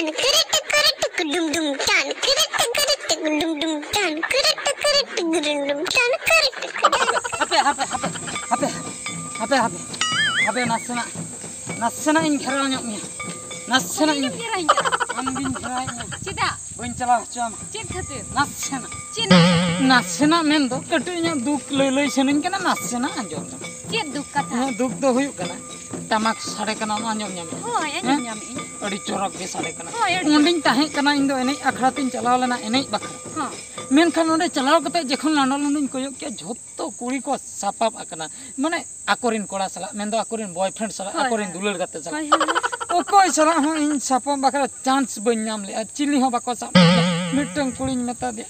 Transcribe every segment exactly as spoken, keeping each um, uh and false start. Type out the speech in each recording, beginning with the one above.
ᱠᱨᱤᱴᱤᱠ ᱠᱨᱤᱴᱤᱠ ᱰᱩᱢ ᱰᱩᱢ ᱴᱟᱱ, ᱠᱨᱤᱴᱤᱠ ᱠᱨᱤᱴᱤᱠ ᱰᱩᱢ ᱰᱩᱢ ᱴᱟᱱ, ᱠᱨᱤᱴᱤᱠ ᱠᱨᱤᱴᱤᱠ ᱰᱩᱢ ᱰᱩᱢ ᱴᱟᱱ, ᱠᱨᱤᱴᱤᱠ ᱠᱨᱤᱴᱤᱠ᱾ ᱦᱟᱯᱮ, ᱦᱟᱯᱮ, ᱦᱟᱯᱮ, ᱦᱟᱯᱮ, ᱦᱟᱯᱮ, ᱦᱟᱯᱮ, ᱦᱟᱯᱮ, ᱱᱟᱥᱮᱱᱟᱜ, ᱱᱟᱥᱮᱱᱟᱜ ᱤᱧ ᱜᱷᱮᱨᱟᱣ ᱧᱚᱜ ᱢᱮᱭᱟ᱾ ᱱᱟᱥᱮᱱᱟᱜ ᱤᱧ ᱤᱧ ᱜᱷᱮᱨᱟᱣ ᱧᱚᱜ᱾ ᱟᱢ ᱜᱤᱧ ᱜᱷᱮᱨᱟᱣ ᱧᱚᱜ᱾ ᱪᱮᱫᱟᱜ? ᱵᱟᱹᱧ ᱪᱟᱞᱟᱣ ᱦᱚᱪᱚᱣᱟᱢᱟ᱾ ᱪᱮᱫ ᱠᱷᱟᱹᱛᱤᱨ? ᱱᱟᱥᱮᱱᱟᱜ᱾ ᱪᱮᱫ? ᱱᱟᱥᱮᱱᱟᱜ ᱢᱮᱱ ᱫᱚ ᱠᱟᱹᱴᱤᱡ ᱧᱚᱜ ᱫᱩᱠ ᱞᱟᱹᱭ, ᱞᱟᱹᱭ ᱥᱟᱱᱟᱧ ᱠᱟᱱᱟ, ᱱᱟᱥᱮᱱᱟᱜ ᱟᱸᱡᱚᱢ ᱢᱮ᱾ ᱪᱮᱫ ᱫᱩᱠ ᱠᱟᱛᱷᱟ? ᱤᱧᱟᱹᱜ ᱫᱩᱠ ᱫᱚ ᱦᱩᱭᱩᱜ ᱠᱟᱱᱟ, ᱴᱟᱢᱟᱠ ᱥᱟᱰᱮ ᱠᱟᱱᱟ, ᱟᱸᱡᱚᱢ ᱧᱟᱢ ᱢᱮ᱾ ᱦᱳᱭ, ᱟᱸᱡᱚᱢ ᱦᱮᱸ? ᱧᱟᱢᱮᱫ ᱟᱹᱧ᱾ ᱟᱹᱰᱤ ᱪᱚᱨᱚᱠ ᱜᱮ ᱥᱟᱰᱮ ᱠᱟᱱᱟ᱾ ᱦᱳᱭ, ᱟᱹᱰᱤ ᱚᱸᱰᱮᱧ ᱛᱟᱦᱮᱸ ᱠᱟᱱᱟ, ᱤᱧ ᱫᱚ ᱮᱱᱮᱡ ᱟᱠᱷᱲᱟ ᱛᱮᱧ ᱪᱟᱞᱟᱣ ᱞᱮᱱᱟ ᱮᱱᱮᱡ ᱵᱟᱠᱷᱨᱟ᱾ ᱦᱚᱸ᱾ ᱢᱮᱱᱠᱷᱟᱱ ᱚᱸᱰᱮ ᱪᱟᱞᱟᱣ ᱠᱟᱛᱮ ᱡᱚᱠᱷᱚᱱ ᱞᱟᱸᱰᱟ ᱞᱩᱸᱰᱟᱹᱧ ᱠᱚᱭᱚᱜ ᱠᱮᱜᱼᱟ, ᱡᱷᱚᱛᱚ ᱠᱩᱲᱤ ᱠᱚ ᱥᱟᱯᱟᱵ ᱟᱠᱟᱱᱟ, ᱢᱟᱱᱮ ᱟᱠᱚᱨᱮᱱ ᱠᱚᱲᱟ ᱥᱟᱞᱟᱜ, ᱢᱮᱱᱫᱚ ᱟᱠᱚᱨᱮᱱ ᱵᱚᱭᱯᱷᱨᱮᱱᱰ ᱥᱟᱞᱟᱜ, ᱦᱳᱭ, ᱟᱠᱚᱨᱮᱱ ᱦᱳᱭ᱾ ᱫᱩᱞᱟᱹᱲ ᱜᱟᱛᱮ ᱥᱟᱞᱟᱜ᱾ ᱦᱳᱭ, ᱦᱳᱭ, ᱦᱳᱭ᱾ ᱚᱠᱚᱭ ᱥᱟᱞᱟᱜ ᱦᱚᱸ ᱤᱧ ᱥᱟᱯᱟᱵ ᱵᱟᱠᱷᱨᱟ ᱪᱟᱱᱥ ᱵᱟᱹᱧ ᱧᱟᱢ ᱞᱮᱜᱼᱟ, ᱪᱤᱞᱤ ᱦᱚᱸ ᱵᱟᱠᱚ ᱥᱟᱵ ᱞᱮᱫᱟ᱾ ᱢᱤᱫᱴᱟᱝ ᱠᱩᱲᱤᱧ ᱢᱮᱛᱟ ᱫᱮᱭᱟ,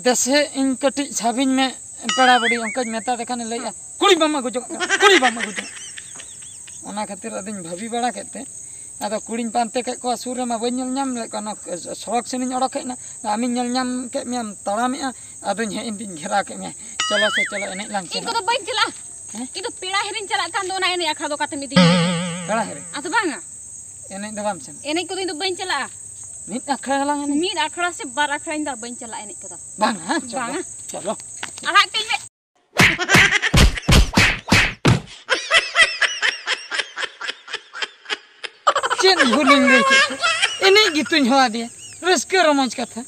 "ᱫᱮᱥᱮ ᱤᱧ ᱠᱟᱹᱴᱤᱡ ᱥᱟᱵᱤᱧ ᱢᱮ ᱯᱮᱲᱟ ᱵᱩᱰᱷᱤ", ᱚᱱᱠᱟᱧ ᱢᱮᱛᱟ ᱫᱮ ᱠᱷᱟᱱᱮ ᱞᱟᱹᱭᱮᱜᱼᱟ, "ᱠᱩᱲᱤ ᱵᱟᱢ ᱟᱹᱜᱩ ᱡᱚᱝ ᱠᱟᱱᱟ, ᱠᱩᱲᱤ ᱵᱟᱢ ᱟᱹᱜᱩ ᱡᱚᱝ ᱠᱟᱱᱟ᱾" ᱚᱱᱟ ᱠᱷᱟᱹᱛᱤᱨ ᱟᱫᱚᱧ ᱵᱷᱟᱹᱵᱤ ᱵᱟᱲᱟ ᱠᱮᱫ ᱛᱮ, ᱟᱫᱚ ᱠᱩᱲᱤᱧ ᱯᱟᱱᱛᱮ ᱠᱮᱫ ᱠᱚᱣᱟ, ᱥᱩᱨ ᱨᱮᱢᱟ ᱵᱟᱹᱧ ᱧᱮᱞ ᱧᱟᱢ ᱞᱮᱫ ᱠᱚᱣᱟ, ᱚᱱᱟ ᱥᱚᱲᱚᱠ ᱥᱮᱱᱤᱧ ᱚᱰᱚᱠ ᱦᱮᱡ ᱮᱱᱟ, ᱟᱢᱤᱧ ᱧᱮᱞ ᱧᱟᱢ ᱠᱮᱫ ᱢᱮᱭᱟᱢ ᱛᱟᱲᱟᱢᱮᱜᱼᱟ, ᱟᱫᱚᱧ ᱦᱮᱡ ᱮᱱ ᱛᱤᱧ ᱜᱷᱮᱨᱟᱣ ᱠᱮᱫ ᱢᱮᱭᱟ, "ᱪᱚᱞᱚ ᱥᱮ ᱪᱚᱞᱚ ᱮᱱᱮᱡ ᱞᱟᱝ ᱤᱧ ᱪᱟᱞᱟᱜ᱾" ᱠᱚᱫᱚ ᱵᱟᱹᱧ ᱪᱟᱞᱟᱜᱼᱟ᱾ ᱦᱮᱸ? ᱤᱧ ᱫᱚ ᱯᱮᱲᱟ ᱦᱤᱨᱤᱧ ᱪᱟᱞᱟᱜ ᱠᱷᱟᱱ ᱫᱚ ᱚᱱᱟ ᱮᱱᱮᱡ ᱟᱠᱷᱲᱟ ᱫᱚ ᱚᱠᱟᱛᱮᱢ ᱤᱫᱤᱧᱟ? ᱯᱮᱲᱟ ᱦᱤᱨᱤ? ᱟᱫᱚ ᱵᱟᱝᱟ᱾ ᱮᱱᱮᱡ ᱫᱚ ᱵᱟᱢ ᱥᱮᱱᱚᱜᱼᱟ? ᱮᱱᱮᱡ ᱠᱚᱫᱚ ᱤᱧ ᱫᱚ ᱵᱟᱹᱧ ᱪᱟᱞᱟᱜᱼᱟ᱾ ᱢᱤᱫ ᱟᱠᱷᱲᱟ ᱜᱮᱞᱟᱝ ᱮᱱᱮᱡ᱾ ᱢᱤᱫ ᱟᱠᱷᱲᱟ ᱥᱮ ᱵᱟᱨ ᱟᱠᱷᱲᱟ ᱤᱧ ᱫᱚ ᱵᱟᱹᱧ ᱪᱟᱞᱟᱜᱼᱟ ᱮᱱᱮᱡ ᱠᱚᱫᱚ᱾ ᱵᱟᱝᱟ, ᱪᱚᱞᱚ, ᱵᱟᱝᱟ᱾ ᱪᱚᱞᱚ᱾ ᱟᱲᱟᱜ ᱠᱟᱹᱧ ᱢᱮ᱾ ᱪᱮᱫ ᱵᱷᱩᱞᱤᱧ ᱞᱟᱹᱭ ᱠᱮᱫ ᱛᱮ? ᱮᱱᱮᱡ ᱜᱮᱛᱚᱧ ᱦᱚᱦᱚ ᱟᱫᱮᱭᱟ, ᱨᱟᱹᱥᱠᱟᱹ ᱨᱚᱢᱚᱡᱽ ᱠᱟᱛᱷᱟ᱾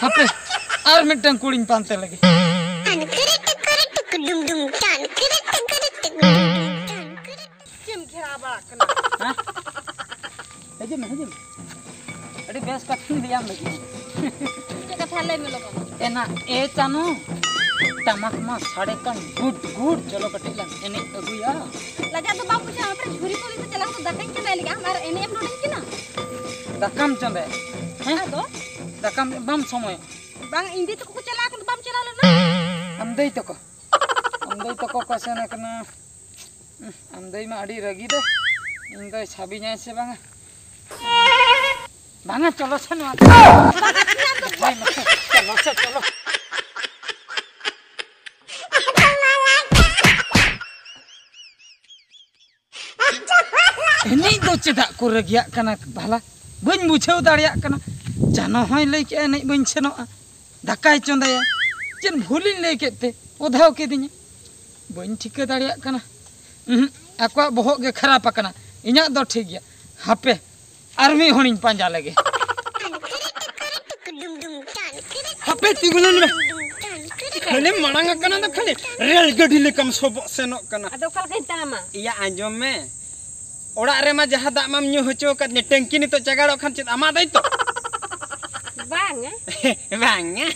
ᱦᱟᱯᱮ, ᱟᱨ ᱢᱤᱫᱴᱟᱝ ᱠᱩᱲᱤᱧ ᱯᱟᱱᱛᱮ ᱞᱮᱜᱮ᱾ ᱴᱟᱱ ᱠᱤᱨᱤ ᱴᱤᱠ ᱠᱤᱨᱤ ᱴᱤᱠ ᱰᱩᱢ ᱰᱩᱢ ᱴᱟᱱ ᱠᱤᱨᱤ ᱴᱤᱠ ᱠᱤᱨᱤ ᱴᱤᱠ ᱰᱩᱢ ᱰᱩᱢ ᱴᱟᱱ ᱠᱤᱨᱤ ᱴᱤᱠ᱾ ᱪᱮᱫ ᱮᱢ ᱜᱷᱮᱨᱟᱣ ᱵᱟᱲᱟᱜ ᱠᱟᱱᱟ? ᱦᱮᱸ? ᱦᱤᱡᱩᱜ ᱢᱮ, ᱦᱤᱡᱩᱜ ᱢᱮ᱾ ᱟᱹᱰᱤ ᱵᱮᱥ ᱠᱟᱛᱷᱟᱧ ᱞᱟᱹᱭᱟᱢ ᱞᱟᱹᱜᱤᱫ᱾ ᱪᱮᱫ ᱠᱟᱛᱷᱟ ᱞᱟᱹᱭ ᱢᱮ ᱞᱚᱜᱚᱱ? ᱮᱱᱟ ᱮ ᱪᱟᱱᱩ, ᱴᱟᱢᱟᱠ ᱢᱟ ᱥᱟᱰᱮ ᱠᱟᱱ ᱜᱩᱰ ᱜᱩᱰ, ᱪᱚᱞᱚ ᱠᱟᱹᱴᱤᱡ ᱞᱟᱝ ᱮᱱᱮᱡ ᱟᱹᱜᱩᱭᱟ᱾ ᱞᱟᱡᱟᱣ ᱫᱚ ᱵᱟᱢ ᱵᱩᱡᱷᱟᱹᱣᱟ? ᱢᱟᱛᱨᱚ ᱡᱷᱩᱨᱤ ᱠᱚ ᱤᱫᱤ ᱠᱟᱛᱮ ᱪᱟᱞᱟᱣ ᱠᱟᱛᱮ ᱫᱟᱠᱟᱧ ᱪᱚᱸᱫᱟᱭ ᱞᱟᱹᱜᱤᱫ, ᱟᱢ ᱟᱨ ᱮᱱᱮᱡ ᱮᱢ ᱱᱚᱰᱮᱧ ᱠᱟᱱᱟ? ᱫᱟᱠᱟᱢ ᱪᱚᱸᱫᱟᱭᱟ? ᱦᱮᱸ? ᱟᱫᱚ? ᱫᱟᱠᱟᱢ ᱵᱟᱢ ᱥᱚᱢᱚᱭᱟ? ᱵᱟᱝ, ᱤᱧ ᱫᱤ ᱛᱟᱠᱚ ᱠᱚ ᱪᱟᱞᱟᱣ ᱠᱟᱱᱟ, ᱵᱟᱢ ᱪᱟᱞᱟᱣ ᱞᱮᱱᱟ? ᱟᱢ ᱫᱟᱹᱭ ᱛᱟᱠᱚ? ᱟᱢ ᱫᱟᱹᱭ ᱛᱟᱠᱚ ᱠᱚ ᱥᱮᱱ ᱟᱠᱟᱱᱟ᱾ ᱟᱢ ᱫᱟᱹᱭ ᱢᱟ ᱟᱹᱰᱤ ᱨᱟᱹᱜᱤ ᱫᱚ᱾ ᱤᱧ ᱫᱚᱭ ᱥᱟᱵᱤᱧᱟᱭ ᱥᱮ ᱵᱟᱝᱟ? ᱵᱟᱝᱟ, ᱪᱚᱞᱚ ᱥᱮ ᱱᱚᱣᱟ᱾ ᱦᱳᱭ ᱢᱟ, ᱪᱚᱞᱚ ᱥᱮ, ᱪᱚᱞᱚ᱾ ᱮᱱᱮᱡ ᱫᱚ ᱪᱮᱫᱟᱜ ᱠᱚ ᱨᱟᱹᱜᱤᱭᱟᱜ ᱠᱟᱱᱟ ᱵᱷᱟᱞᱟ? ᱵᱟᱹᱧ ᱵᱩᱡᱷᱟᱹᱣ ᱫᱟᱲᱮᱭᱟᱜ ᱠᱟᱱᱟ᱾ ᱡᱟᱱᱚ ᱦᱚᱸᱭ ᱞᱟᱹᱭ ᱠᱮᱜᱼᱟ ᱮᱱᱮᱡ ᱵᱟᱹᱧ ᱥᱮᱱᱚᱜᱼᱟ, ᱫᱟᱠᱟᱭ ᱪᱚᱸᱫᱟᱭᱟ᱾ ᱪᱮᱫ ᱵᱷᱩᱞᱤᱧ ᱞᱟᱹᱭ ᱠᱮᱫ ᱛᱮ ᱚᱫᱷᱟᱣ ᱠᱤᱫᱤᱧᱟ? ᱵᱟᱹᱧ ᱴᱷᱤᱠᱟᱹ ᱫᱟᱲᱮᱭᱟᱜ ᱠᱟᱱᱟ᱾ ᱩᱦᱩᱸ, ᱟᱠᱚᱣᱟᱜ ᱵᱚᱦᱚᱜ ᱜᱮ ᱠᱷᱟᱨᱟᱯ ᱟᱠᱟᱱᱟ, ᱤᱧᱟᱹᱜ ᱫᱚ ᱴᱷᱤᱠ ᱜᱮᱭᱟ᱾ ᱦᱟᱯᱮ, ᱟᱨ ᱢᱤᱫ ᱦᱚᱲᱤᱧ ᱯᱟᱸᱡᱟ ᱞᱮᱜᱮ᱾ ᱦᱟᱯᱮ, ᱛᱤᱸᱜᱩ ᱞᱮᱱ ᱢᱮ᱾ ᱠᱷᱟᱹᱞᱤᱢ ᱢᱟᱲᱟᱝ ᱟᱠᱟᱱᱟ ᱫᱚ, ᱠᱷᱟᱹᱞᱤ ᱨᱮᱞ ᱜᱟᱹᱰᱤ ᱞᱮᱠᱟᱢ ᱥᱚᱵᱚᱜ ᱥᱮᱱᱚᱜ ᱠᱟᱱᱟ᱾ ᱟᱫᱚ ᱚᱠᱟ ᱞᱮᱠᱟᱧ ᱛᱟᱲᱟᱢᱟ? ᱤᱭᱟ, ᱟᱸᱡᱚᱢ ᱢᱮ, ᱚᱲᱟᱜ ᱨᱮᱢᱟ ᱡᱟᱦᱟᱸ ᱫᱟᱜ ᱢᱟᱢ ᱧᱩ ᱦᱚᱪᱚ ᱟᱠᱟᱫ, ᱴᱮᱝᱠᱤ ᱱᱤᱛᱚᱜ ᱪᱟᱜᱟᱲᱚᱜ ᱠᱷᱟᱱ ᱪᱮᱫ ᱟᱢᱟᱜ ᱫᱟᱭᱤᱛᱛᱚ? ᱵᱟᱝᱟ᱾ ᱵᱟᱝᱟ,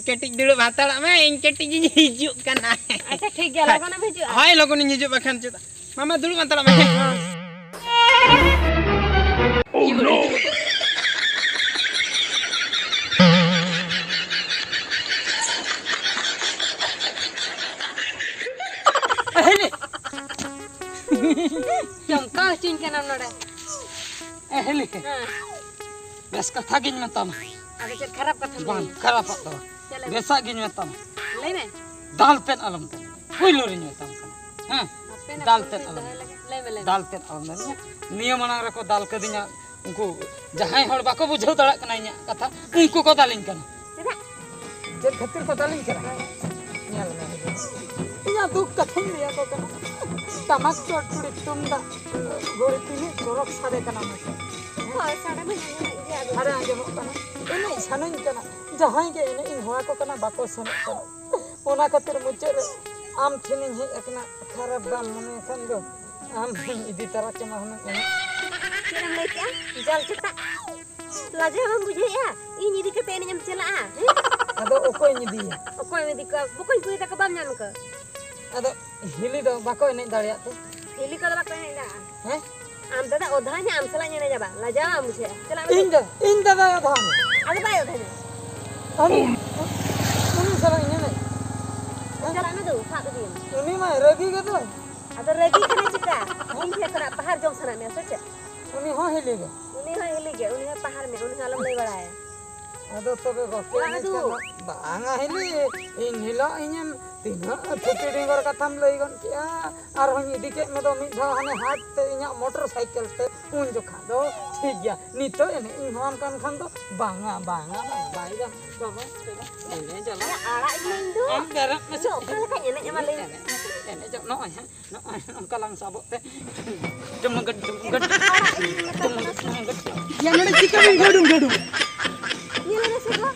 ᱠᱟᱹᱴᱤᱡ ᱫᱩᱲᱩᱵ ᱦᱟᱛᱟᱲᱚᱜ ᱢᱮ, ᱤᱧ ᱠᱟᱹᱴᱤᱡ ᱤᱧ ᱦᱤᱡᱩᱜ ᱠᱟᱱᱟ᱾ ᱟᱪᱪᱷᱟ, ᱴᱷᱤᱠ ᱜᱮᱭᱟ, ᱞᱚᱜᱚᱱᱮᱢ ᱦᱤᱡᱩᱜᱼᱟ᱾ ᱦᱳᱭ, ᱞᱚᱜᱚᱱᱤᱧ ᱦᱤᱡᱩᱜ, ᱵᱟᱠᱷᱟᱱ ᱪᱮᱫ? ᱢᱟᱢᱟ, ᱫᱩᱲᱩᱵ ᱦᱟᱛᱟᱲᱚᱜ ᱢᱮ᱾ ᱮ, ᱦᱤᱞᱤ᱾ ᱪᱚᱢᱠᱟᱣ ᱦᱚᱪᱚᱧ ᱠᱟᱱᱟᱢ ᱱᱚᱰᱮ᱾ ᱮ, ᱦᱤᱞᱤ᱾ ᱦᱮᱸ᱾ ᱵᱮᱥ ᱠᱟᱛᱷᱟ ᱜᱤᱧ ᱢᱮᱛᱟᱢᱟ᱾ ᱟᱫᱚ ᱪᱮᱫ ᱠᱷᱟᱨᱟᱯ ᱠᱟᱛᱷᱟᱢ ᱵᱟᱝ, ᱞᱟᱹᱭᱟ? ᱠᱷᱟᱨᱟᱯᱟᱜ ᱫᱚ ᱵᱟᱝ᱾ ᱪᱮᱫ ᱞᱟᱹᱭ ᱢᱮ? ᱵᱮᱥᱟᱜ ᱜᱤᱧ ᱢᱮᱛᱟᱢᱟ᱾ ᱞᱟᱹᱭ ᱢᱮ᱾ ᱫᱟᱞ ᱛᱮᱫ ᱟᱞᱚᱢ ᱫᱟᱞ᱾ ᱯᱩᱭᱞᱩ ᱨᱤᱧ ᱢᱮᱛᱟᱢ ᱠᱟᱱᱟ᱾ ᱦᱮᱸ? ᱦᱟᱯᱮ ᱱᱟᱯᱮ ᱫᱟᱞ ᱛᱮᱫ ᱠᱟᱹᱴᱤᱡ ᱟᱞᱚᱢ ᱫᱚᱦᱚᱭ ᱫᱟᱞ᱾ ᱞᱟᱹᱜᱤᱫ᱾ ᱞᱟᱹᱭ ᱢᱮ, ᱞᱟᱹᱭ ᱢᱮ᱾ ᱫᱟᱞ ᱛᱮᱫ ᱟᱞᱚᱢ ᱫᱟᱞ᱾ ᱱᱤᱭᱟᱹ ᱢᱟᱲᱟᱝ ᱨᱮᱠᱚ ᱫᱟᱞ ᱠᱟᱹᱫᱤᱧᱟ᱾ ᱩᱱᱠᱩ ᱡᱟᱦᱟᱸᱭ ᱦᱚᱲ ᱵᱟᱠᱚ ᱵᱩᱡᱷᱟᱹᱣ ᱫᱟᱲᱮᱭᱟᱜ ᱠᱟᱱᱟ ᱤᱧᱟᱹᱜ ᱠᱟᱛᱷᱟ, ᱩᱱᱠᱩ ᱠᱚ ᱫᱟᱞᱤᱧ ᱠᱟᱱᱟ᱾ ᱪᱮᱫᱟᱜ? ᱪᱮᱫ ᱠᱷᱟᱹᱛᱤᱨ ᱠᱚ ᱫᱟᱞᱤᱧ ᱠᱟᱱᱟ? ᱧᱮᱞ ᱢᱮ, ᱤᱧᱟᱹᱜ ᱫᱩᱠ ᱠᱟᱛᱷᱟᱧ ᱞᱟᱹᱭ ᱟᱠᱚ ᱠᱟᱱᱟ᱾ ᱴᱟᱢᱟᱠ ᱪᱚᱲᱪᱩᱲᱤ ᱛᱩᱢᱫᱟᱜ ᱜᱷᱩᱲᱤ ᱛᱤᱱᱟᱹᱜ ᱪᱚᱨᱚᱠ ᱥᱟᱰᱮ ᱠᱟᱱᱟ ᱢᱮᱱᱛᱮ᱾ ᱦᱳᱭ, ᱥᱟᱰᱮ ᱢᱟᱧ ᱟᱸᱡᱚᱢᱮᱫ ᱜᱮᱭᱟ, ᱟᱫᱚ ᱥᱟᱰᱮ ᱟᱸᱡᱚᱢᱚᱜ ᱠᱟᱱᱟ᱾ ᱮᱱᱮᱡ ᱥᱟᱱᱟᱧ ᱠᱟᱱᱟ᱾ ᱡᱟᱦᱟᱸᱭ ᱜᱮ ᱮᱱᱮᱡ ᱤᱧ ᱦᱚᱦᱚ ᱟᱠᱚ ᱠᱟᱱᱟ, ᱵᱟᱠᱚ ᱥᱮᱱᱚᱜ ᱠᱟᱱᱟ᱾ ᱚᱱᱟ ᱠᱷᱟᱹᱛᱤᱨ ᱢᱩᱪᱟᱹᱫ ᱨᱮ ᱟᱢ ᱴᱷᱮᱱᱤᱧ ᱦᱮᱡ ᱟᱠᱟᱱᱟ᱾ ᱠᱷᱟᱨᱟᱯ ᱵᱟᱢ ᱢᱚᱱᱮ ᱠᱷᱟᱱ ᱫᱚ, ᱟᱢ ᱦᱚᱸᱧ ᱤᱫᱤ ᱛᱟᱨᱟ ᱠᱮᱢᱟ ᱦᱩᱱᱟᱹᱝ ᱮᱱᱮᱡ᱾ ᱪᱮᱫ ᱮᱢ ᱞᱟᱹᱭ ᱠᱮᱜᱼᱟ? ᱡᱟᱞ ᱪᱮᱛᱟ? ᱞᱟᱡᱟᱣ ᱵᱟᱢ ᱵᱩᱡᱷᱟᱹᱣᱮᱫᱼᱟ? ᱤᱧ ᱤᱫᱤ ᱠᱟᱛᱮ ᱮᱱᱮᱡ ᱮᱢ ᱪᱟᱞᱟᱜᱼᱟ? ᱦᱮᱸ? ᱟᱫᱚ ᱚᱠᱚᱭᱤᱧ ᱤᱫᱤᱭᱟ? ᱚᱠᱚᱭᱮᱢ ᱤᱫᱤ ᱠᱚᱣᱟ? ᱵᱚᱠᱚᱧ ᱠᱩᱲᱤ ᱛᱟᱠᱚ ᱵᱟᱢ ᱧᱟᱢ ᱠᱚᱣᱟ? ᱟᱫᱚ ᱦᱤᱞᱤ ᱫᱚ ᱵᱟᱠᱚ ᱮᱱᱮᱡ ᱫᱟᱲᱮᱭᱟᱜ ᱛᱮ? ᱦᱤᱞᱤ ᱠᱚᱫᱚ ᱵᱟᱠᱚ ᱮᱱᱮᱡ ᱫᱟᱲᱮᱭᱟᱜᱼᱟ᱾ ᱦᱮᱸ? ᱟᱢ ᱫᱟᱫᱟ ᱚᱫᱷᱟ ᱧᱟ ᱟᱢ ᱥᱟᱞᱟᱜ ᱤᱧ ᱮᱱᱮᱡᱟ ᱵᱟᱝ? ᱞᱟᱡᱟᱣ ᱵᱟᱢ ᱵᱩᱡᱷᱟᱹᱣᱮᱫᱼᱟ? ᱪᱟᱞᱟᱜ ᱢᱮ᱾ ᱤᱧ ᱫᱚ, ᱤᱧ ᱫᱟᱫᱟ ᱚᱫᱷᱟ ᱧᱟ᱾ ᱟᱫᱚ ᱵᱟᱭ ᱚᱫᱷᱟ ᱧᱟ᱾ ᱩᱱᱤ, ᱩᱱᱤ ᱥᱟᱞᱟᱜ ᱤᱧ ᱮᱱᱮᱡ᱾ ᱦᱮᱸ? ᱪᱟᱞᱟᱜ ᱢᱮ ᱫᱩ, ᱥᱟᱵ ᱤᱫᱤᱭᱮᱢ᱾ ᱩᱱᱤ ᱢᱟᱭ ᱨᱟᱹᱜᱤ ᱜᱮᱫᱚ᱾ ᱟᱫᱚ ᱨᱟᱹᱜᱤ ᱠᱟᱱᱟ ᱪᱮᱠᱟ? ᱤᱧ ᱴᱷᱮᱱ ᱠᱷᱚᱱᱟᱜ ᱯᱟᱦᱟᱨ ᱡᱚᱢ ᱥᱟᱱᱟᱭᱮᱫ ᱢᱮᱭᱟ ᱥᱮ ᱪᱮᱫ? ᱩᱱᱤ ᱦᱚᱸ ᱦᱤᱞᱤ ᱜᱮ᱾ ᱩᱱᱤ ᱦᱚᱸ ᱦᱤᱞᱤ ᱜᱮ, ᱩᱱᱤ ᱦᱚᱸ ᱯᱟᱦᱟᱨ ᱢᱮ, ᱩᱱᱤ ᱦᱚᱸ ᱟᱞᱚᱢ ᱞᱟᱹᱭ ᱵᱟᱲᱟᱭᱟ᱾ ᱟᱫᱚ ᱛᱚᱵᱮ ᱵᱟᱯᱮ ᱚᱲᱟᱜ ᱮᱱᱮᱡ ᱨᱮᱫᱚ ᱠᱟᱱᱟ? ᱵᱟᱝᱟ ᱦᱤᱞᱤ, ᱤᱧ ᱦᱤᱞᱳᱜ ᱤᱧᱮᱢ ᱛᱤᱱᱟᱹᱜ ᱛᱷᱩᱛᱤ ᱰᱤᱸᱜᱚᱨ ᱠᱟᱛᱷᱟᱢ ᱞᱟᱹᱭ ᱜᱚᱫ ᱠᱮᱜᱼᱟ᱾ ᱟᱨᱦᱚᱧ ᱤᱫᱤ ᱠᱮᱫ ᱢᱮ ᱫᱚ ᱢᱤᱫ ᱫᱷᱟᱣ ᱦᱟᱱᱮ ᱦᱟᱴ ᱛᱮ ᱤᱧᱟᱹᱜ ᱢᱚᱴᱚᱨ ᱥᱟᱭᱠᱮᱞ ᱛᱮ, ᱩᱱ ᱡᱚᱠᱷᱟ ᱫᱚ ᱴᱷᱤᱠ ᱜᱮᱭᱟ᱾ ᱱᱤᱛᱚᱜ ᱮᱱᱮᱡ ᱤᱧ ᱦᱚᱦᱚᱣᱟᱢ ᱠᱟᱱ ᱠᱷᱟᱱ ᱫᱚ ᱵᱟᱝᱟ, ᱵᱟᱝᱟ, ᱵᱟᱝᱟ, ᱵᱟᱭ ᱜᱟᱱᱚᱜ᱾ ᱵᱟᱵᱟ, ᱪᱮᱫᱟᱜ? ᱮᱱᱮᱡ ᱟᱞᱟᱝ᱾ ᱟᱲᱟᱜ ᱤᱧ ᱫᱚ᱾ ᱟᱢ ᱵᱮᱨᱮᱫ ᱢᱮᱥᱮ᱾ ᱤᱧ ᱫᱚ ᱚᱠᱟ ᱞᱮᱠᱟᱧ ᱮᱱᱮᱡ ᱟᱢᱟ ᱞᱟᱹᱭ ᱢᱮ? ᱮᱱᱮᱡ, ᱮᱱᱮᱡᱚᱜ ᱱᱚᱜᱼᱚᱭ ᱦᱟᱸᱜ᱾ ᱱᱚᱜᱼᱚᱭ ᱱᱚᱝᱠᱟ ᱞᱟᱝ ᱥᱟᱵᱚᱜ ᱛᱮ ᱡᱚᱢᱚᱜᱟᱹᱰ, ᱡᱚᱢᱚᱜᱟᱹᱰ, ᱡᱚᱢᱚᱜᱟᱹᱰ, ᱡᱚᱢᱚᱜᱟᱹᱰ᱾ ᱭᱟ, ᱱᱚᱰᱮ ᱪᱤᱠᱟᱹ ᱵᱤᱱ ᱜᱟᱹᱰᱩᱢ, ᱜᱟᱹᱰᱩᱢ? ᱧᱮᱞ ᱢᱮ ᱥᱮ ᱜᱚ,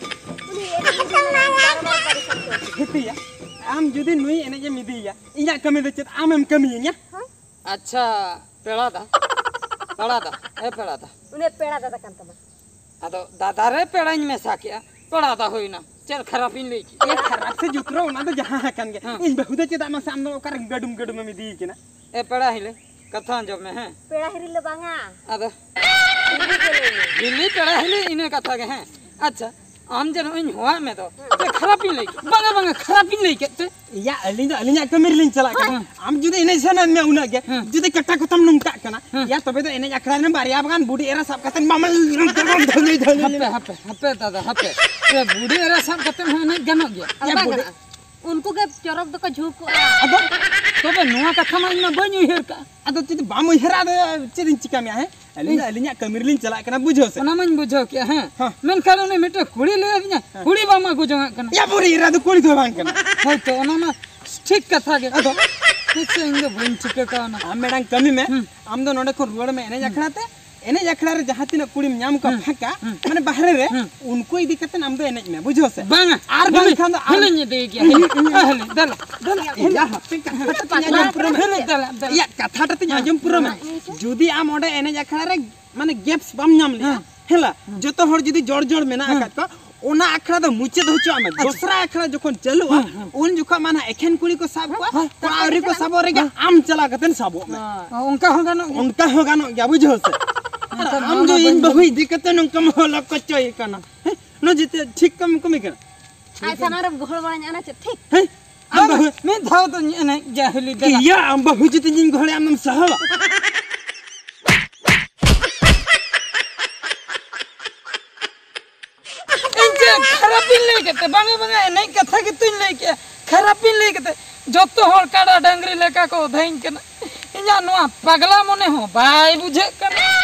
ᱩᱱᱤ ᱮᱴᱟᱜ ᱢᱤᱫ ᱦᱚᱲ ᱵᱟᱨ ᱵᱟᱨ ᱯᱟᱹᱨᱤᱥ ᱟᱠᱚ᱾ ᱦᱮᱛᱮᱭᱟ, ᱟᱢ ᱡᱩᱫᱤ ᱱᱩᱭ ᱮᱱᱮᱡ ᱮᱢ ᱤᱫᱤᱭᱮᱭᱟ, ᱤᱧᱟᱜ ᱠᱟᱹᱢᱤ ᱫᱚ ᱪᱮᱫ? ᱟᱢᱮᱢ ᱠᱟᱹᱢᱤᱭᱟᱹᱧᱟ? ᱦᱳᱭ᱾ ᱟᱪᱪᱷᱟ, ᱯᱮᱲᱟ ᱫᱟ, ᱯᱮᱲᱟ ᱫᱟ, ᱮ ᱯᱮᱲᱟ ᱫᱟ᱾ ᱩᱱᱤ ᱯᱮᱲᱟ ᱫᱟᱫᱟ ᱠᱟᱱ ᱛᱟᱢᱟ᱾ ᱟᱫᱚ ᱫᱟᱫᱟ ᱨᱮ ᱯᱮᱲᱟᱧ ᱢᱮᱥᱟ ᱠᱮᱜᱼᱟ, ᱯᱮᱲᱟ ᱫᱟ ᱦᱩᱭᱱᱟ᱾ ᱪᱮᱫ ᱠᱷᱟᱨᱟᱯᱤᱧ ᱞᱟᱹᱭ ᱠᱮᱜᱼᱟ? ᱮ, ᱠᱷᱟᱨᱟᱯ ᱥᱮ ᱡᱩᱛ ᱨᱮ ᱚᱱᱟ ᱫᱚ ᱡᱟᱦᱟᱸ ᱟᱠᱟᱱ ᱜᱮ᱾ ᱦᱮᱸ᱾ ᱤᱧ ᱵᱟᱹᱦᱩ ᱫᱚ ᱪᱮᱫᱟᱜ ᱢᱟᱥᱮ ᱟᱢ ᱫᱚ ᱚᱠᱟᱨᱮ ᱜᱟᱹᱰᱩᱢ ᱜᱟᱹᱰᱩᱢ ᱮᱢ ᱤᱫᱤᱭᱮ ᱠᱟᱱᱟ? ᱮ ᱯᱮᱲᱟ ᱦᱤᱞᱤ, ᱠᱟᱛᱷᱟ ᱟᱸᱡᱚᱢ ᱢᱮ, ᱦᱮᱸ᱾ ᱯᱮᱲᱟ ᱦᱤᱨᱤ ᱫᱚ ᱵᱟᱝᱟ᱾ ᱟᱫᱚ? ᱦᱤᱨᱤ ᱜᱮ ᱞᱟᱹᱭ ᱢᱮ᱾ ᱦᱤᱞᱤ ᱯᱮᱲᱟ ᱦᱤᱞᱤ ᱤᱱᱟᱹ ᱠᱟᱛᱷᱟ ᱜᱮ, ᱦᱮᱸ᱾ ᱟᱪᱪᱷᱟ, ᱟᱢ ᱡᱮ ᱱᱚᱜᱼᱚᱭ ᱤᱧ ᱦᱚᱦᱚᱣᱟᱜ ᱢᱮ ᱫᱚ, ᱦᱮᱸ᱾ ᱪᱮᱫ ᱠᱷᱟᱨᱟᱯᱤᱧ ᱞᱟᱹᱭ ᱠᱮᱫ? ᱵᱟᱝᱟ, ᱵᱟᱝᱟ, ᱠᱷᱟᱨᱟᱯᱤᱧ ᱞᱟᱹᱭ ᱠᱮᱫ ᱛᱮ? ᱤᱭᱟ, ᱟᱹᱞᱤᱧ ᱫᱚ ᱟᱹᱞᱤᱧᱟᱜ ᱠᱟᱹᱢᱤ ᱨᱮᱞᱤᱧ ᱪᱟᱞᱟᱜ ᱠᱟᱱᱟ᱾ ᱦᱮᱸ᱾ ᱟᱢ ᱡᱩᱫᱤ ᱮᱱᱮᱡ ᱥᱟᱱᱟᱭᱮᱫ ᱢᱮᱭᱟ ᱩᱱᱟᱹᱜ ᱜᱮ, ᱦᱮᱸ᱾ ᱡᱩᱫᱤ ᱠᱟᱴᱟ ᱠᱚᱛᱟᱢ ᱱᱚᱝᱠᱟᱜ ᱠᱟᱱᱟ, ᱦᱮᱸ᱾ ᱭᱟ, ᱛᱚᱵᱮ ᱫᱚ ᱮᱱᱮᱡ ᱟᱠᱷᱲᱟ ᱨᱮ ᱵᱟᱨᱭᱟ ᱵᱟᱜᱟᱱ ᱵᱩᱰᱤ ᱮᱨᱟ ᱥᱟᱵ ᱠᱟᱛᱮ ᱢᱟᱢᱟ ᱫᱷᱟᱹᱞᱩᱭ ᱫᱷᱟᱹᱞᱩᱭ᱾ ᱦᱟᱯᱮ, ᱦᱟᱯᱮ, ᱦᱟᱯᱮ ᱫᱟᱫᱟ, ᱦᱟᱯᱮ᱾ ᱥᱮ ᱵᱩᱰᱤ ᱮᱨᱟ ᱥᱟᱵ ᱠᱟᱛᱮ ᱦᱚᱸ ᱮᱱᱮᱡ ᱜᱟᱱᱚᱜ ᱜᱮᱭᱟ? ᱟᱫᱚ ᱭᱟ, ᱵᱟᱝ ᱵᱩᱰᱤ ᱜᱟᱱᱚᱜᱼᱟ᱾ ᱩᱱᱠᱩ ᱜᱮ ᱪᱚᱨᱚᱠ ᱫᱚᱠᱚ ᱡᱷᱩᱸᱠᱚᱜᱼᱟ᱾ ᱟᱫᱚ ᱛᱚᱵᱮ ᱱᱚᱣᱟ ᱠᱟᱛᱷᱟ ᱢᱟ ᱤᱧ ᱢᱟ ᱵᱟᱹᱧ ᱩᱭᱦᱟᱹᱨ ᱠᱟᱜᱼᱟ᱾ ᱟᱫᱚ ᱡᱩᱫᱤ ᱵᱟᱢ ᱩᱭᱦᱟᱹᱨᱟ, ᱟᱫᱚ ᱪᱮᱫ ᱤᱧ ᱪᱤᱠᱟ ᱢᱮᱭᱟ, ᱦᱮᱸ? ᱟᱹᱞᱤᱧ ᱫᱚ ᱤᱧ ᱟᱹᱞᱤᱧᱟᱜ ᱠᱟᱹᱢᱤ ᱨᱮᱞᱤᱧ ᱪᱟᱞᱟᱜ ᱠᱟᱱᱟ, ᱵᱩᱡᱷᱟᱹᱣ ᱥᱮ? ᱚᱱᱟ ᱢᱟᱧ ᱵᱩᱡᱷᱟᱹᱣ ᱠᱮᱜᱼᱟ, ᱦᱮᱸ᱾ ᱦᱮᱸ᱾ ᱢᱮᱱᱠᱷᱟᱱ ᱩᱱᱤ ᱢᱤᱫᱴᱮᱱ ᱠᱩᱲᱤ ᱞᱟᱹᱭ ᱟᱹᱫᱤᱧᱟ, ᱦᱮᱸ᱾ ᱠᱩᱲᱤ ᱵᱟᱢ ᱟᱹᱜᱩ ᱡᱚᱝᱟᱜ ᱠᱟᱱᱟ᱾ ᱭᱟ, ᱵᱩᱰᱤ ᱮᱨᱟ ᱫᱚ ᱠᱩᱲᱤ ᱫᱚ ᱵᱟᱝ ᱠᱟᱱᱟ᱾ ᱦᱳᱭᱛᱚ, ᱚᱱᱟ ᱢᱟ ᱴᱷᱤᱠ ᱠᱟᱛᱷᱟ ᱜᱮ᱾ ᱟᱫᱚ? ᱦᱮᱸ ᱥᱮ, ᱤᱧ ᱫᱚ ᱵᱟᱹᱧ ᱴᱷᱤᱠᱟᱹ ᱠᱟᱣᱱᱟ᱾ ᱟᱢ ᱢᱤᱫᱴᱟᱝ ᱠᱟᱹᱢᱤ ᱢᱮ, ᱦᱩᱸ᱾ ᱟᱢ ᱫᱚ ᱱᱚᱰᱮ ᱠᱷᱚᱱ ᱨᱩᱣᱟᱹᱲ ᱢᱮ ᱮᱱᱮᱡ ᱦᱩᱸ᱾ ᱟᱠᱷᱲᱟ ᱛᱮ᱾ ᱮᱱᱮᱡ ᱟᱠᱷᱲᱟ ᱨᱮ ᱡᱟᱦᱟᱸ ᱛᱤᱱᱟᱹᱜ ᱠᱩᱲᱤᱢ ᱧᱟᱢ ᱠᱚᱣᱟ ᱦᱩᱸ᱾ ᱯᱷᱟᱸᱠᱟ, ᱦᱩᱸ᱾ ᱢᱟᱱᱮ ᱵᱟᱦᱨᱮ ᱨᱮ, ᱦᱩᱸ᱾ ᱩᱱᱠᱩ ᱤᱫᱤ ᱠᱟᱛᱮ ᱟᱢ ᱫᱚ ᱮᱱᱮᱡ ᱢᱮ, ᱵᱩᱡᱷᱟᱹᱣ ᱥᱮ? ᱵᱟᱝᱟ, ᱟᱨ ᱦᱤᱞᱤ, ᱵᱟᱝᱠᱷᱟᱱ ᱫᱚ ᱟᱢ ᱦᱤᱞᱤᱧ ᱤᱫᱤᱭ ᱜᱮᱭᱟ, ᱦᱤᱞᱤ᱾ ᱦᱤᱞᱤ᱾ ᱟ, ᱦᱤᱞᱤ, ᱫᱮᱞᱟ, ᱫᱮᱞᱟ, ᱦᱤᱞᱤ᱾ ᱭᱟ, ᱦᱟᱯᱮ, ᱠᱟᱛᱷᱟ ᱴᱟᱜ ᱛᱤᱧ ᱟᱸᱡᱚᱢ ᱯᱩᱨᱟᱹᱣ ᱢᱮ᱾ ᱦᱤᱞᱤ, ᱫᱮᱞᱟ, ᱫᱮᱞᱟ᱾ ᱭᱟ, ᱠᱟᱛᱷᱟ ᱴᱟᱜ ᱛᱤᱧ ᱟᱸᱡᱚᱢ ᱯᱩᱨᱟᱹᱣ ᱢᱮ᱾ ᱦᱮᱸ᱾ ᱡᱩᱫᱤ ᱟᱢ ᱚᱸᱰᱮ ᱮᱱᱮᱡ ᱟᱠᱷᱲᱟ ᱨᱮ, ᱢᱟᱱᱮ, ᱜᱮᱯᱥ ᱵᱟᱢ ᱧᱟᱢ ᱞᱮᱜᱼᱟ, ᱦᱮᱸ᱾ ᱦᱮᱸᱞᱟ, ᱦᱮᱸ᱾ ᱡᱚᱛᱚ ᱦᱚᱲ ᱡᱩᱫᱤ ᱡᱚᱲ ᱡᱚᱲ ᱢᱮᱱᱟᱜ ᱦᱮᱸ᱾ ᱟᱠᱟᱫ ᱠᱚᱣᱟ, ᱚᱱᱟ ᱟᱠᱷᱲᱟ ᱫᱚ ᱢᱩᱪᱟᱹᱫ ᱦᱚᱪᱚᱣᱟᱜ ᱢᱮ᱾ ᱟᱪᱪᱷᱟ᱾ ᱫᱚᱥᱨᱟ ᱟᱠᱷᱲᱟ ᱡᱚᱠᱷᱚᱱ ᱪᱟᱹᱞᱩᱜᱼᱟ, ᱦᱮᱸ, ᱦᱮᱸ᱾ ᱩᱱ ᱡᱚᱠᱷᱚᱱ ᱢᱟ ᱱᱟᱦᱟᱜ ᱮᱠᱷᱮᱱ ᱠᱩᱲᱤ ᱠᱚ ᱥᱟᱵ ᱠᱚᱣᱟ, ᱦᱮᱸ, ᱠᱚᱲᱟ ᱟᱹᱣᱨᱤ ᱠᱚ ᱥᱟᱵᱚᱜ ᱨᱮᱜᱮ ᱦᱮᱸ᱾ ᱟᱢ ᱪᱟᱞᱟᱣ ᱠᱟᱛᱮ ᱥᱟᱵᱚᱜ ᱢᱮ᱾ ᱦᱮᱸ᱾ ᱚᱱᱠᱟ ᱦᱚᱸ ᱜᱟᱱᱚᱜ ᱜᱮᱭᱟ? ᱚᱱᱠᱟ ᱦᱚᱸ ᱜᱟᱱᱚᱜ ᱜᱮᱭᱟ, ᱵᱩᱡᱷᱟᱹᱣ ᱥᱮ? ᱟᱨ ᱟᱢ ᱫᱚ ᱤᱧ ᱵᱟᱹᱦᱩ ᱤᱫᱤ ᱠᱟᱛᱮ ᱱᱚᱝᱠᱟᱢ ᱦᱚᱞᱚ ᱠᱚᱪᱚᱭᱮ ᱠᱟᱱᱟ᱾ ᱦᱮᱸ? ᱱᱚᱣᱟ ᱡᱮᱛᱮ ᱴᱷᱤᱠ ᱠᱟᱹᱢᱤ ᱠᱟᱹᱢᱤ ᱠᱟᱱᱟ? ᱟᱡ ᱥᱟᱢᱟᱝ ᱨᱮᱢ ᱜᱚᱦᱚᱲ ᱵᱟᱲᱟᱧᱟ, ᱚᱱᱟ ᱪᱮᱫ ᱴᱷᱤᱠ? ᱦᱮᱸ? ᱟᱢ ᱵᱟᱹᱦᱩ ᱢᱤᱫ ᱫᱷᱟᱣ ᱫᱚᱧ ᱮᱱᱮᱡ ᱜᱮᱭᱟ ᱦᱤᱞᱤ, ᱫᱮᱞᱟ᱾ ᱤᱭᱟᱹ, ᱟᱢ ᱵᱟᱹᱦᱩ ᱡᱩᱫᱤ ᱤᱧ ᱜᱚᱦᱚᱲᱮ, ᱟᱢ ᱫᱚᱢ ᱥᱟᱦᱟᱣᱟ? ᱤᱧ ᱪᱮᱫ ᱠᱷᱟᱨᱟᱯ ᱤᱧ ᱞᱟᱹᱭ ᱠᱮᱫ ᱛᱮ? ᱵᱟᱝᱟ, ᱵᱟᱝᱟ, ᱮᱱᱮᱡ ᱠᱟᱛᱷᱟ ᱜᱮᱛᱚᱧ ᱞᱟᱹᱭ ᱠᱮᱜᱼᱟ᱾ ᱠᱷᱟᱨᱟᱯᱤᱧ ᱞᱟᱹᱭ ᱠᱟᱛᱮ ᱡᱚᱛᱚ ᱦᱚᱲ ᱠᱟᱰᱟ ᱰᱟᱹᱝᱨᱤ ᱞᱮᱠᱟ ᱠᱚ ᱚᱫᱷᱟᱧ ᱠᱟᱱᱟ᱾ ᱤᱧᱟᱹᱜ ᱱᱚᱣᱟ ᱯᱟᱜᱽᱞᱟ ᱢᱚᱱᱮ ᱦᱚᱸ ᱵᱟᱭ ᱵᱩᱡᱷᱟᱹᱜ ᱠᱟᱱᱟ᱾